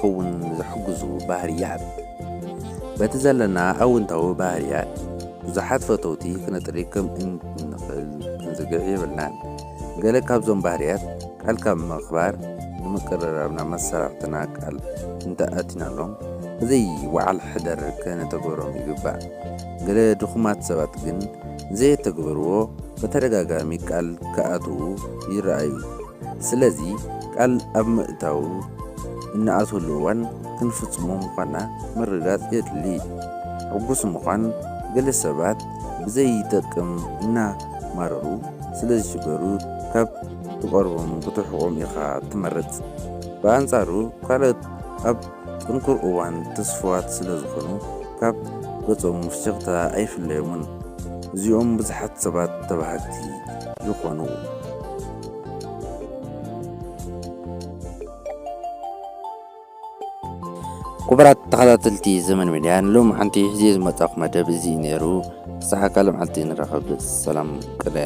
ክኸውን ዝሕግዙ ባህርያት። በቲ ዘለና ኣወንታዊ ባህርያት ብዙሓት ፈተውቲ ክነጥሪ ከም እንኽእል ክንዝግዕ የብልናን። ገለ ካብዞም ባህርያት ቃል ካብ ምኽባር ንምቅርራብና መሳርሕትና ቃል እንተኣቲናሎም ብዘይ ወዓል ሕደር ከነተግብሮም ይግባእ። ገለ ድኹማት ሰባት ግን ዘየተግብርዎ ብተደጋጋሚ ቃል ክኣትዉ ይረኣዩ። ስለዚ ቃል ኣብ ምእታው እንኣትወሉ እዋን ክንፍጽሞ ምዃንና ምርግጋጽ የድሊ። ሕጉስ ምዃን ገለ ሰባት ብዘይጠቅም እናማረሩ ስለ ዝሽገሩ ካብ ትቐርቦም ክትርሕቖም ኢኻ ትመርጽ። ብኣንጻሩ ካልኦት ኣብ ጥንኩር እዋን ተስፍዋት ስለ ዝኾኑ ካብ ገጾም ፍሽኽታ ኣይፍለዮምን። እዚኦም ብዙሓት ሰባት ተባሃግቲ ይኾኑ። ክቡራት ተኸታተልቲ ዘመን ሚድያ፣ ንሎሚ ሓንቲ ሒዜ ዝመጻኹ መደብ እዚ እዩ ነይሩ። ክሳዕ ካልእ መዓልቲ ንራኸብ። ሰላም ቅነ።